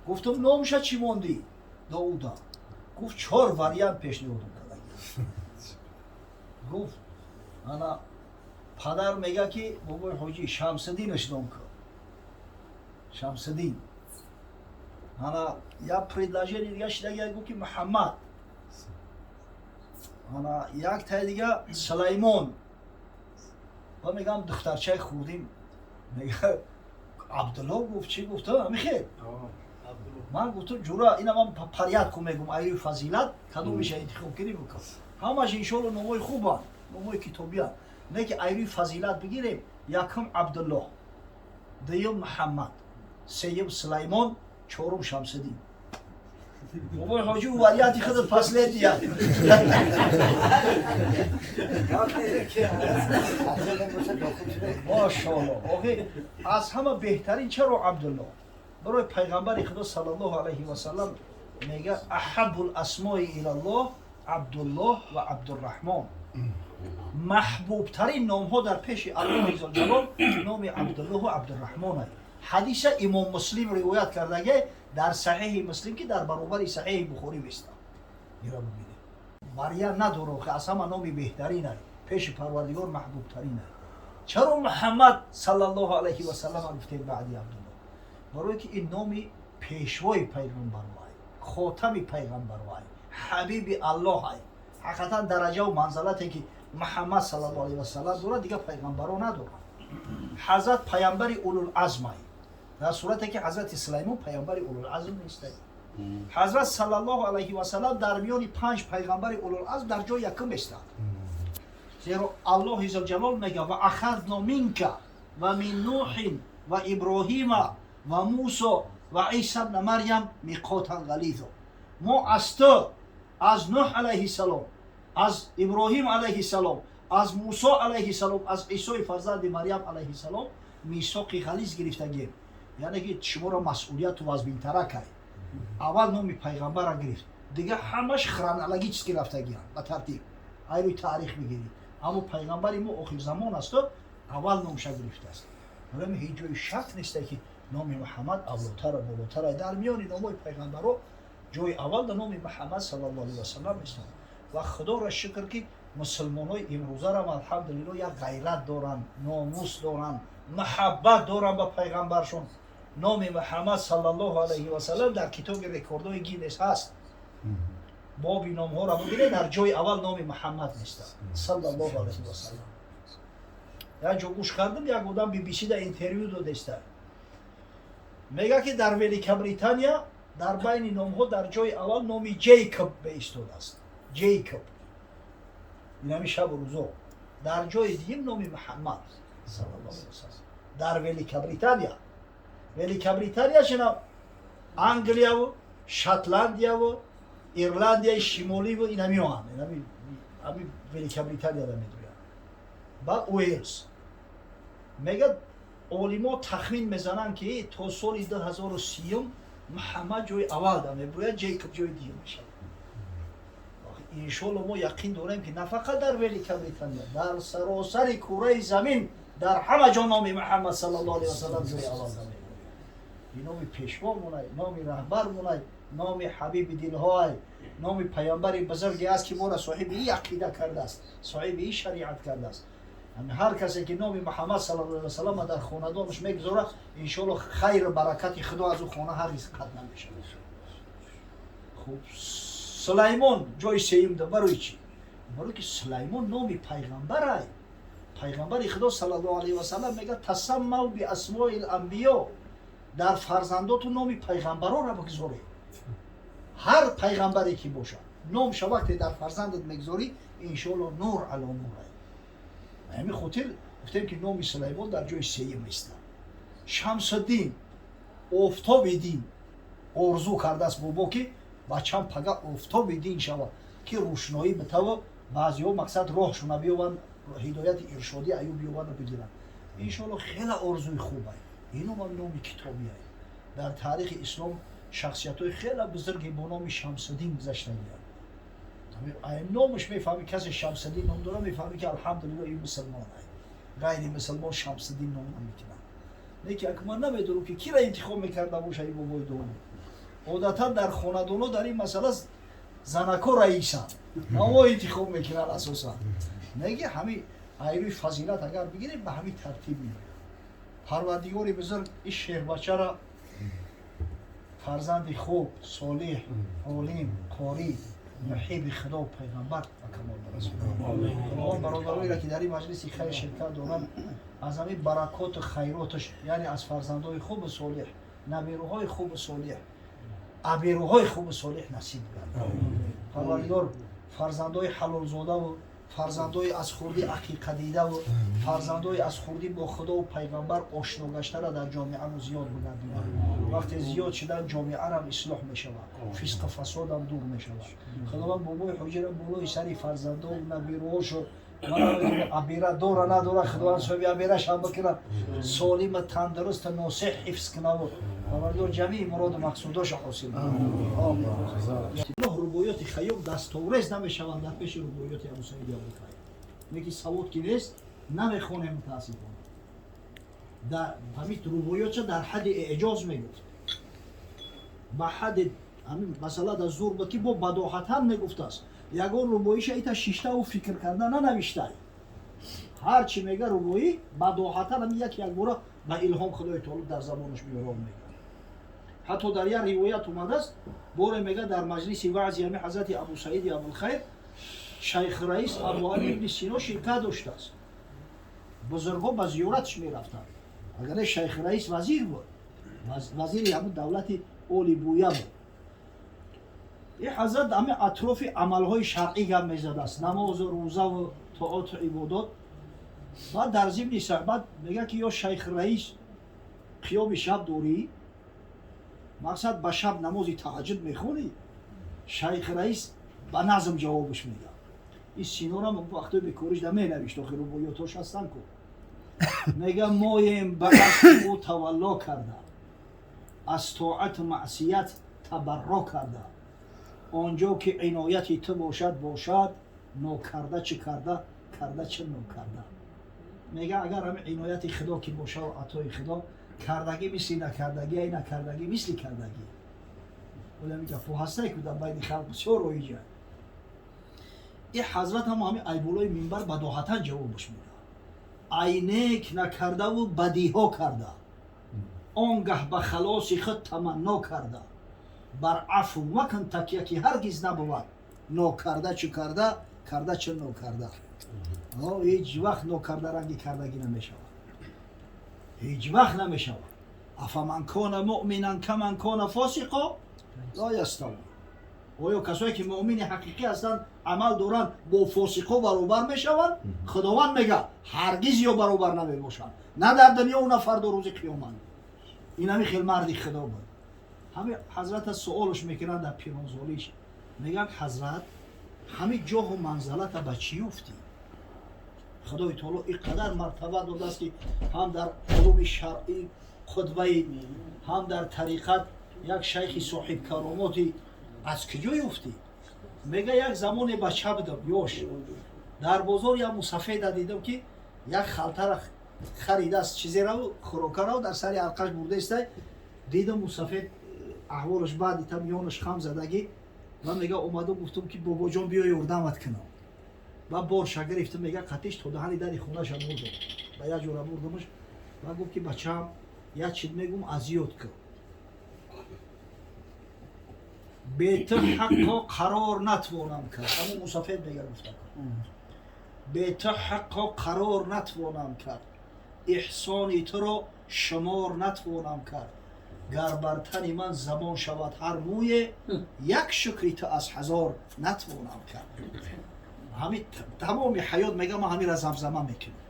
Гуфтам, номша чӣ мондӣ Доуда? Гуфт, чор вариант пешниҳодам карда. Гуфт, ана падар мега, ки бобои ҳоҷӣ, Шамсиддинаш ном кун, Шамсиддин. Ана як предложение дига шидаги, гуфт, ки Муҳаммад. Ана як таи дига Сулаймон. Ва мегам, духтарчаи хурдим мега, Абдулло гуфт. Чӣ гуфт? Амихел ман гуфтам, ҷура, ина ман порядку мегум, айрӯи фазилат кадомиша интихоб кунӣ, бикун. Ҳамаш, иншоалло, номои хубанд, номои китобиянд. Не ки айрӯи фазилат бигирем: якум Абдуллоҳ, дуюм Муҳаммад, сеюм Сулаймон, чорум Шамсиддин. Бобои ҳоҷи, у варианти худат последния. Машоалло. Охи, аз ҳама беҳтарин чаро Абдуллоҳ? Барои пайғамбари Худо саллаллоҳу алайҳи васаллам мега: «Аҳаббул асмои илаллоҳ Абдуллоҳ ва Абдурраҳмон». Маҳбубтарин номҳо дар пеши Аллоҳи зулҷалол номи Абдуллоҳу Абдурраҳмон. Ҳадиса Имом Муслим ривоят кардаге дар Саҳиҳи Муслим, ки дар баробари Саҳиҳи Бухорӣ места. Ира бубинед, вариант надоро, ки аз ҳама номи беҳтарин, пеши Парвардигор маҳбубтарин. Чаро Муҳаммад саллаллоҳу алайҳи васаллам гуфтем баъди Абдуллоҳ? Барое ки ин номи пешвои пайғамбарвай, хотами пайғамбарвай, ҳабиби Аллоҳай. Ҳақиқатан, дараҷаву манзалате ки Муҳаммад саллаллоҳу алайҳи васаллам дорад, дигар пайғамбаро надорад. Ҳазрат пайғамбари улулазмай, дар сурате ки ҳазрати Сулаймон пайғамбари улулазм нестай. Ҳазрат саллаллоҳу алайҳи васаллам дар миёни панҷ пайғамбари улулазм дар ҷои якум местад, зеро Аллоҳи зулҷалол мега: «Ва ахазно минка ва мин Нуҳин ва Иброҳима ва Мусо ва Иса бна Марьям миқотан ғализо». Мо аз ту, аз Нуҳ алайҳиссалом, аз Иброҳим алайҳиссалом, аз Мусо алайҳиссалом, аз Исои фарзанди Марьям алайҳиссалом мисоқи ғализ гирифтагем. Яъне ки шуморо масъулияту вазбинтара кард. Аввал номи пайғамбара гирифт, дигар ҳамаш хронологически рафтагианд, ба тартиб айрӯи таърих мегирӣ. Аммо пайғамбари мо охирзамон асту, аввал номша гирифтааст. Барои ҳеҷ ҷои шак несте, ки номи Муҳаммад авлотара, болотара. Дар миёни номҳои пайғамбаро ҷои аввал дар номи Муҳаммад саллаллоҳу алайҳи васаллам местанд. Ва Худоро шукр, ки мусулмонҳои имрӯзарам, алҳамдулилло, як ғайрат доранд, номус доранд, муҳаббат доранд ба пайғамбаршон. Номи Муҳаммад саллаллоҳу алайҳи васаллам дар китоби рекордҳои Гиннес ҳаст. Боби номҳоро бибинед, дар ҷои аввал номи Муҳаммад неста саллаллоҳу алайҳи васаллам. Як ҷо гӯш кардам, як одам BBC да интервю додеста, мега, ки дар Великобритания дар байни номҳо дар ҷои аввал номи Ҷейкоб беистодааст. Ҷейкоб, инами шабу рӯзо. Дар ҷои дуюм номи Муҳаммад саллаллоҳу алайҳи васаллам дар Великобритания. Великобритания шина Англияву Шотландияву Ирландияи Шимоливу инамиоанд, ами Великобританияда медоянд ба Уэлс. Мегад, олимо тахмин мезананд, ки то соли 2030-ум Муҳаммад ҷои аввал да мебуряд, Ҷейкоб ҷои дуюм мешавад. Иншоалло, мо яқин дорем, ки на фақат дар Великобритания, дар саросари кураи замин, дар ҳама ҷо номи Муҳаммад саллаллоҳу алайҳи васаллам ҷои аввал да мебуряд. Ин номи пешво монай, номи раҳбар монай, номи ҳабиби дилҳоай, номи паёмбари бузурге аст, ки моро соҳиби и ақида кардааст, соҳиби и шариат кардааст. Ҳар касе ки номи Муҳаммад саллаллоҳу алайҳи васаллам дар хонадонаш мегузорад, иншоалло, хайру баракати Худо аз ӯ хона ҳаргиз қатъ намешавад. Хуб, Сулаймон ҷои сеюм да. Барои чӣ? Барои ки Сулаймон номи пайғамбарай. Пайғамбари Худо саллаллоҳу алайҳи васаллам мегӯяд: «Тасаммав биасмои ламбиё». Дар фарзандоту номи пайғамбаронро бигзоред. Ҳар пайғамбаре ки бошад, номша вақте дар фарзандат мегузорӣ, иншоалло, нур ало нурай. Ҳамин хотир гуфтем, ки номи Сулаймон дар ҷои сеюм истад. Шамсуддин, офтоби дин. Орзу кардааст бобо, ки бачам пага офтоби дин шавад, ки рӯшноӣ битава, баъзеҳо мақсад роҳшуна биёванд, ҳидояти иршодӣ аюб биёванду бигиранд. Иншоалло, хеле орзуи хубай. Иномам номи китобиай. Дар таърихи ислом шахсиятҳои хеле бузурге бо номи Шамсуддин гузаштагианд. Номаш мефаҳми, касе Шамсуддин ном дора, мефаҳми, ки, алҳамдулилло, ин мусулмон ай. Ғайри мусулмон Шамсуддин ном намекунад. Лекин як ман намедонам, ки кира интихоб мекарда боша ин бобои дому. Одатан дар хонадонҳо дар ин масъала занако раисанд, амо интихоб мекунанд асосан. Неги ҳами айрӯи фазилат агар бигирем, ба ҳамин тартиб меояд. Парвардигори бузург ин шербачара фарзанди хуб, солиҳ, олим, қорӣ, муҳиби Худо, пайғамбар ба камол барасонад. Худованд бародароеро, ки дар ин маҷлиси хайр ширкат доранд, аз ҳамин баракоту хайроташ, яъне аз фарзандои хубу солиҳ, наберуҳои хубу солиҳ, аберуҳои хубу солиҳ насиб гардад. Парвардигор фарзандои ҳалолзодаву фарзандои аз хурдӣ ақиқадидаву фарзандои аз хурдӣ бо Худову пайғамбар ошно гаштара дар ҷомеамо зиёд бигардонад. Вақте зиёд шудан, ҷомеарам ислоҳ мешавад, фисқу фасодам дур мешавад. Худованд бобои ҳоҷира болои сари фарзандову наберуҳошо, абера дора надора, Худованд соҳиби аберашам бикунад, солима, тандуруста, носеҳ ҳифз кунаву Парвардигор ҷамии муроду мақсудоша ҳосил кунад. Рубоёти Хайём дастоврез намешаванд дар пеши рубоёти Абу Саиди Абулхайр. Неки савод ки нест, намехонем, мутаассифона. Дар ҳамин рубоётша дар ҳадди эъҷоз мегуфт, ба ҳадди ҳамин масъала дар зур буд, ки бо бадоҳатан мегуфтааст. Ягон рубоиша ита шиштаву фикр карда нанавиштай. Ҳар чӣ мега рубоӣ, бадоҳатан ҳамин як якбора ба илҳом Худои таоло дар забонаш меорон мега. Ҳатто дар як ривоят омадааст, боре мега дар маҷлиси ваъзи ҳами ҳазрати Абу Саиди Абулхайр шайх раис Абу Али ибни Сино ширкат доштааст. Бузургҳо ба зиёратш мерафтанд. Агар не, шайх раис вазир буд, вазири ҳамун давлати Оли Буя буд. Ин ҳазрат ҳами атрофи амалҳои шаръӣ гап мезадааст, намозу рӯзаву тоату ибодот. Баъд дар зимни суҳбат мега, ки ё шайх раис, қиёми шаб дорӣ? Мақсад, ба шаб намози таҳаҷҷуд мехонӣ? Шайх раис ба назм ҷавобаш мега. Ин Синорам вақтои бекориш да менавишт, охир рубоётош ҳастанд ку. Мега: моем ба қасди ӯ тавалло карда, аз тоату маъсият табарро карда. Он ҷо ки инояти ту бошад, бошад, нокарда чӣ карда, карда чӣ нокарда. Мега, агар ҳами инояти Худо ки бошаву атои Худо, кардагӣ мисли накардагӣ, ай накардагӣ мисли кардагӣ. Оли ҳами гапҳо ҳастай ку, дар байни халқ бисёр роиҷа. Ин ҳазрат ҳам ҳами айболои минбар бадоҳатан ҷавобаш медиҳад: ай нек накардаву бадиҳо карда, он гаҳ ба халоси худ таманно карда, бар афву макун такя, ки ҳаргиз набувад нокарда чӣ карда, карда чӣ нокарда. Ҳеҷ вақт нокарда ранги кардагӣ намешавад, ҳеҷ вақт намешавад. Афаман кона муъминан каман кона фосиқо ла яставун. Оё касое ки муъмини ҳақиқӣ ҳастанд, амал доранд, бо фосиқо баробар мешаванд? Худованд мега, ҳаргиз ё баробар намебошанд, на дар дунёву на фардо рӯзи қиёмат. Ин ҳами хел марди Худо буд. Ҳами ҳазрата суолш мекунанд дар пиронзолиш, мегӯянд: ҳазрат, ҳами ҷоҳу манзалата ба чӣ ёфтӣ? Худои таоло ин қадар мартаба додааст, ки ҳам дар улуми шаръӣ қудваи, ҳам дар тариқат як шайхи соҳибкаромотӣ, аз куҷо ёфтӣ? Мега, як замоне бача будам, ёш, дар бозор як мусафеда дидам, ки як халтара харидааст, чизераву хӯрокарао дар сари арқаш бурдаистай. Дидам, мусафед аҳволаш баъд дитам, ёнаш хам задагӣ. Ман, мега, омадам, гуфтам, ки бобоҷон, биё, ёрдамат кунам. Ба борша гирифтам, мега, қатиш то даҳани дари хонаша бурдам, ба як ҷора бурдамаш. Ва гуфт, ки бачаам, як чиз мегум, аз ёд кун: бе ту ҳаққо қарор натвонам кард. Ҳамун мусафед мега, гуфта: бе ту ҳаққо қарор натвонам кард, эҳсони туро шумор натвонам кард. Гар бар тани ман забон шавад ҳар мӯе, як шукри ту аз ҳазор натвонам кард. Ҳами тамоми ҳаёт, мега, ман ҳамира замзама мекунам,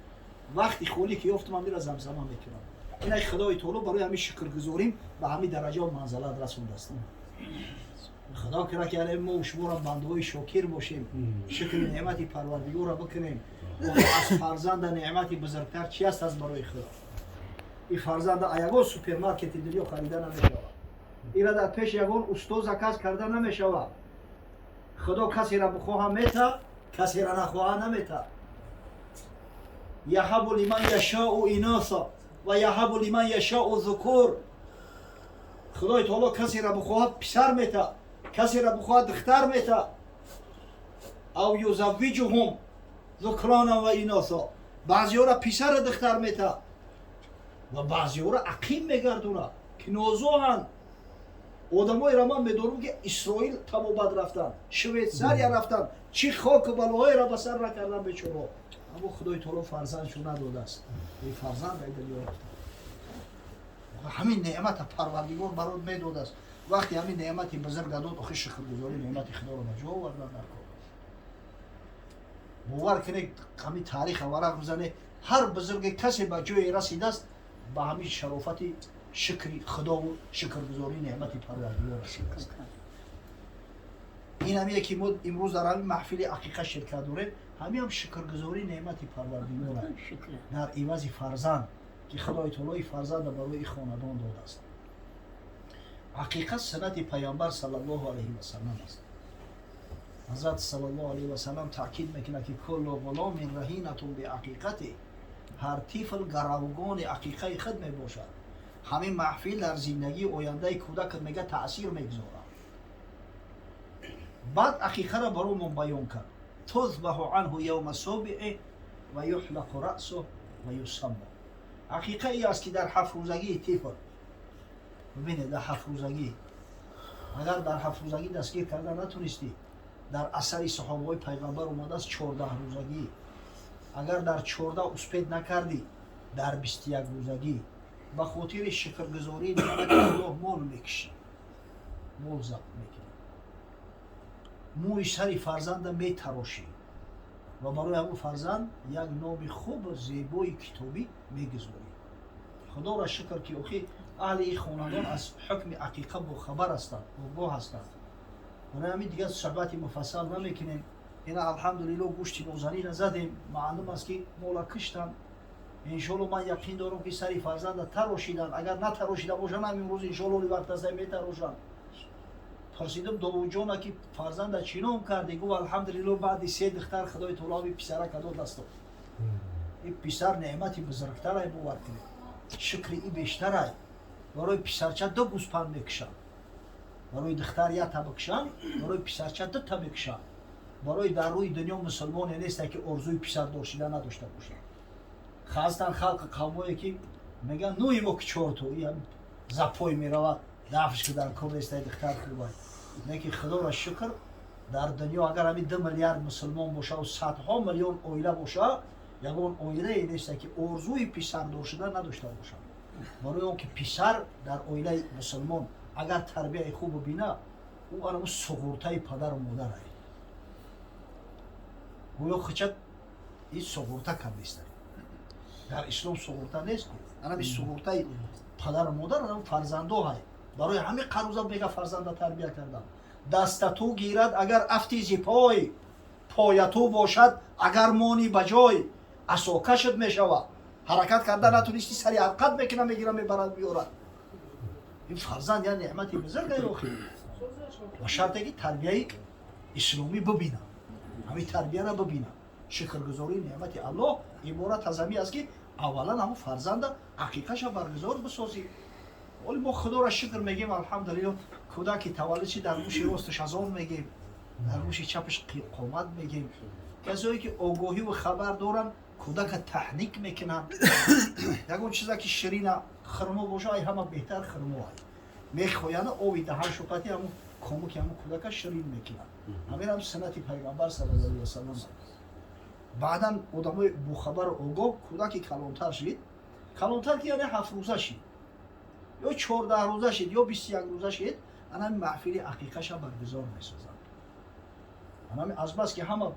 вақти холӣ ки ёфтам, ҳамира замзама мекунам. Инай Худои таоло барои ҳамин шукргузорим ба ҳамин дараҷао манзалат расондааст. Худо кара, ки али мо шуморо бандаҳои шокир бошем, шукри неъмати Парвардигорро бикунем. Аз фарзанда неъмати бузургтар чи аст аз барои Худо? Ин фарзанда ягон супермаркети дунё харида намешавад, ира дар пеши ягон устоз заказ карда намешавад. Худо касера бихоҳа мета, касера нахоҳа намета. Яҳабу лиман яшоу иноса ва яҳабу лиман яшоу зукур. Худои таоло касеро бихоҳад, писар мета, касеро бихоҳад, духтар мета. أو يزوجهم ذكرانا وإناثا. Баъзиҳоро писара духтар мета ва баъзиҳоро ақим мегардонад, ки нозоҳанд. Одамоеро ман медонам, ки Исроил табобат рафтанд, Швейтсария рафтанд, чӣ хоку балоҳоеро ба сар накардан бечоро, аммо Худои таоло фарзандшу надодааст, бефарзанд ай дунё рафтанд. Ҳамин неъмата Парвардигор барот медодааст. Вақте ҳамин неъмати бузурга дод, охи шукргузорӣ неъмати Худоро ба ҷо овардан дар кор. Бовар кунед, ҳамин тариха варақ бизане, ҳар бузурге касе ба ҷое расидааст, ба ҳамин шарофати шукри Худову шукргузории неъмати Парвардигор расидааст. Ин ҳамие, ки мо имрӯз дар ҳамин маҳфили ақиқа ширкат дорем, ҳамин ҳам шукргузории неъмати Парвардигор дар ивази фарзанд, ки Худои таолои фарзанда барои хонадон додааст. Ақиқа суннати Паёмбар саллаллоҳу алайҳи васалам аст. Ҳазрат саллаллоҳу алайҳи васалам таъкид мекунад, ки كل غلام رهينة بعقيقته. Ҳар тифл гаравгони ақиқаи худ мебошад. Ҳамин маҳфил дар зиндагии ояндаи кӯдакат, мега, таъсир мегузорад. Баъд ақиқаро баромон баён кард: تذبح عنه يوم سابعه ويحلق رأسه ويسمى. Ақиқа и аст, ки дар 7 рӯзагии тифл, бибинед, дар 7 рӯзагӣ, агар дар 7 рӯзагӣ дастгир карда натунистӣ, дар асари саҳобаҳои Пайғамбар омадааст, 14 рӯзагӣ, агар дар 14 успеть накардӣ, дар 21 рӯзагӣ ба хотири шукргузории неъмати Аллоҳ мол мекишӣ, мол забт мекунӣ, мӯи сари фарзанда метарошӣ ва барои ҳамун фарзанд як номи хубу зебои китобӣ мегузорӣ. Худоро шукр, ки охи аҳли ин хонадон аз ҳукми ақиқа бохабар ҳастанд, огоҳ ҳастанд. Барои ҳамин дигар суҳбати муфассал намекунем. Ина, алҳамдулилло, гӯшти нозанина задем. Маълум аст, ки мола киштанд. Иншолло, ман яқин дорам, ки сари фарзанда тарошиданд. Агар натарошида бошанд ҳам, имрӯз, иншолло, вақт аста метарошанд. Пурсидам Довудҷона, ки фарзанда чӣ ном кардӣ? Гуфт: алҳамдулилло, баъди се духтар Худои таоло ҳами писарака дод дастом. Ин писар неъмати бузургтарай, бовар кунед, шукри и бештарай. Барои писарча ду гӯспанд мекушанд, барои духтар якта бикушанд, барои писарча дута мекушанд. Барои дар рӯи дунё мусулмоне несте, ки орзуи писардор шида надошта бошад. Ҳастанд халқи қавмое, ки мегӯянд: ну имо ки чорто запой меравад, дафш ки дар кор нестай, духтар хубай. Не ки, Худоро шукр, дар дунё агар ҳамин 2 миллиард мусулмон бошаву садҳо миллион оила боша, ягон оилае несте, ки орзуи писардор шуда надошта бошад. Барои он ки писар дар оилаи мусулмон агар тарбияи хубу бина, ӯ анаму суғуртаи падару модарай, гӯё хичат ин суғурта кардеста. Дар ислом суғурта нест, анами суғуртаи падару модар анам фарзандо ҳай. Барои ҳамин қаруза мега фарзанда тарбия кардан. Дастату гирад агар афти зи пой, пояту бошад агар мони ба ҷой, асокашат мешавад. Ҳаракат карда натунисти, сари ҳарқат мекуна, мегира, мебарад, меорад. Ин фарзанд я неъмати бузурга, охи, ба шарте ки тарбияи исломӣ бибина, ҳамин тарбияра бибина. Шукргузории неъмати Аллоҳ иборат аз ҳамин аст, ки аввалан ҳамун фарзанда ақиқаша баргузор бисозӣ. Оли мо Худоро шукр мегӯем, алҳамдулилло, кӯдаки таваллуд ши, дар гӯши росташ азон мегӯем, дар гӯши чапаш қомат мегӯем. Касое ки огоҳиву хабар доранд, кӯдака таҳник мекунанд. Ягон чиза ки ширина, хурмо боша, ай ҳама беҳтар хурмо ай мехояна, оби даҳан шуқати ҳамун комуки ҳамун кӯдака ширин мекунанд. Ҳамин ҳам суннати Пайғамбар саллаллоҳу алайҳи васаллам. Баъдан одамои бохабару огоҳ, кӯдаки калонтар шид, калонтар ки яъне 7 рӯза шид ё 14 рӯза шид ё 21 рӯза шид, анами маҳфили ақиқаша баргузор месозанд. Анами азбаски ҳама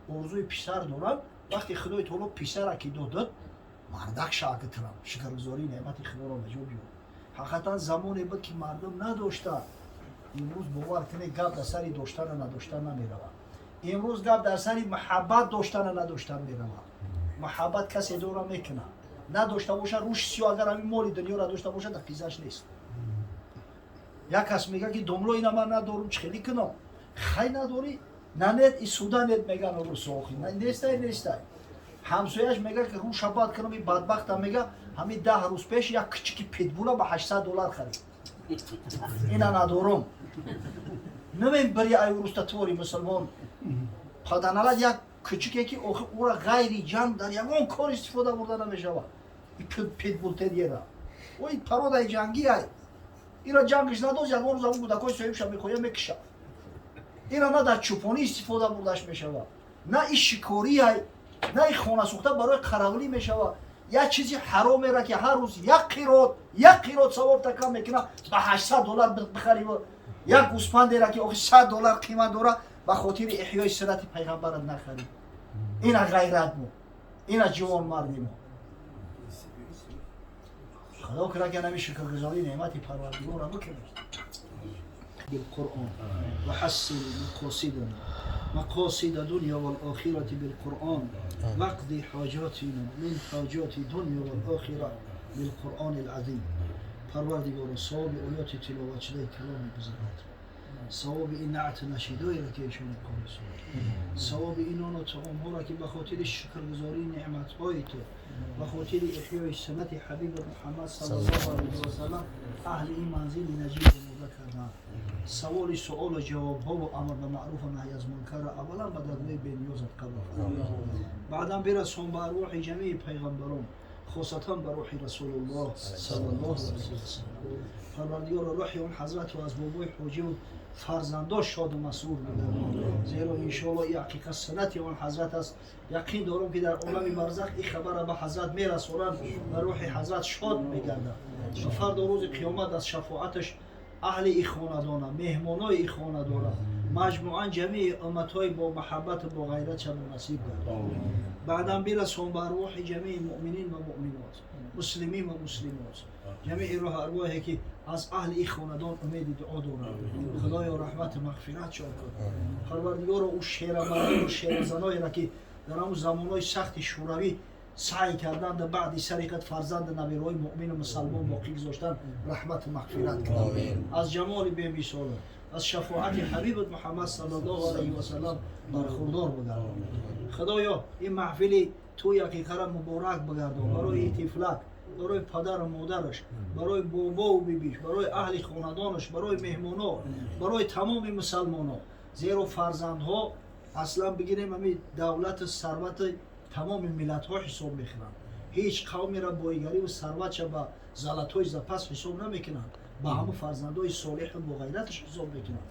орзуи писар доранд, вақте Худои таоло писара ки додад, мардак шаакитрам шукргузории неъмати Худоро ба ҷо биёр. Ҳақиқатан, замоне буд, ки мардум надошта. Имрӯз, бовар кунед, гап дар сари доштану надоштан намеравад. Имрӯз гап дар сари муҳаббат доштану надоштан меравад. Муҳаббат касе дора, мекунад, надошта боша, рӯши сиё. Агар ҳамин моли дунёро дошта боша, дар қизаш нест. Як кас мега, ки домло, ина ман надорум, чӣ хелӣ кунам? Хай, надорӣ, нанет и суда нет, меган русохи, нестай, нестай. Ҳамсояш мега, ки рӯша бад кунам, и бадбахта, мега, ҳамин 10 рӯз пеш як кичики питбула ба 800 доллар харид. Ина надорум. Намебари ай уруста твори мусулмон. Паданалад як кӯчике ки охи ура ғайри ҷанг дар ягон кор истифода бурда намешавад. Питбул терьера. Ой породаи ҷангӣ ай. Ира ҷангиш надоз, ягон рӯз ҳамун кӯдакои соҳибша мехоҳя мекиша. Ира на дар чӯпонӣ истифода бурдаш мешавад, на и шикорӣ ай, на и хонасӯхта барои қаравулӣ мешавад. Як чизи ҳаромера ки ҳар рӯз як қирот савоб такам мекунад, ба $800 бихарӣ, як гӯспандера ки охи $100 қимат дора, ба хотири эҳёи сирати пайғамбарат нахарӣ. Ина ғайрат мо, ина ҷавонмарди мо. Худо кунад ки ҳами шукргузории неъмати Парвардигорро бикунем. بالقرآن وحسن مقاصدنا مقاصد دنيا والآخرة بالقرآن واقضي حاجاتنا من حاجات دنيا والآخرة بالقرآن العظيم. Парвардигоро, савоби оёти тиловат шудаи каломи бузургат, савоби ин наъту нашидоеро ки эшони қори сурат, савоби ин нону таомҳоро ки ба хотири шукргузории неъматҳои ту, ба хотири эҳёи суннати ҳабиби Муҳаммад саллаллоҳу алайҳи васалам аҳли ин манзили наҷиб омода карданд, саволи суолу ҷавобҳову амр ба маъруфу наҳй аз мункарро аввалан ба даргоҳи бениёзат қабул фармо, баъдан бирасон ба арвоҳи ҷамии пайғамбарон, хосатан ба рӯҳи Расулуллоҳ саллаллоҳу алайҳи васалам. Парвардигоро, рӯҳи он ҳазрату аз бобои ҳоҷиву фарзандо шоду масрур бигардон, зеро иншоалло ин ҳақиқат суннати он ҳазрат аст. Яқин дорум, ки дар олами барзах ин хабарро ба ҳазрат мерасонанд ва рӯҳи ҳазрат шод мегардад ва фардо рӯзи қиёмат аз шафоаташ аҳли ин хонадона, меҳмонои ин хонадона, маҷмӯан ҷамии умматҳои бо маҳаббату бо ғайрат шабу насиб гардад. Баъдан бирасон ба арвоҳи ҷамии муъминин ва муъминот, муслимин ва муслимот, ҷамии рӯҳ арвоҳе ки аз аҳли ин хонадон умеди дуо доранд. Худоё, раҳмату мағфират шон кун. Парвардигоро, ӯ шерамардону шеразаноеро ки дар ҳамун замонҳои сахти шӯравӣ саъй карданд, баъди сариқат фарзанду набираҳои муъмину мусалмон боқӣ гузоштанд, раҳмату мағфират кун. Аз ҷамоли бемисола, аз шафоати ҳабибат Муҳаммад саллаллоҳу алайҳи васалам бархурдор бигардон. Худоё, ин маҳфили тӯи ҳақиқара муборак бигардон барои ин тифлак, барои падару модараш, барои бобову бибиш, барои аҳли хонадонаш, барои меҳмоно, барои тамоми мусалмоно, зеро фарзандҳо аслан бигирем ҳами давлату сарвати тамоми миллатҳо ҳисоб мекунанд. Ҳеҷ қавмеро боигариву сарватша ба золотой запас ҳисоб намекунанд, ба ҳамун фарзандҳои солеҳу боғайраташ ҳисоб мекунанд.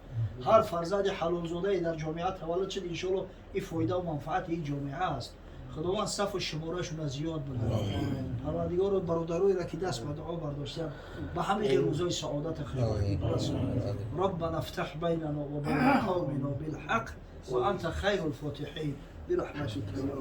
Ҳар фарзанди ҳалолзодае дар ҷомеа таваллуд шуд, иншоалло ин фоидаву манфаати ин ҷомеа аст. Худованд сафу шуморашона зиёд бигардад. Парвардигоро, бародароеро ки даст ба дуо бардоштанд, ба ҳамаи рӯзои саодату хушбахтӣ бирасонад. ربنا افتح بيننا وبين قومنا بالحق وأنت خير الفاتحين برحمتك يا.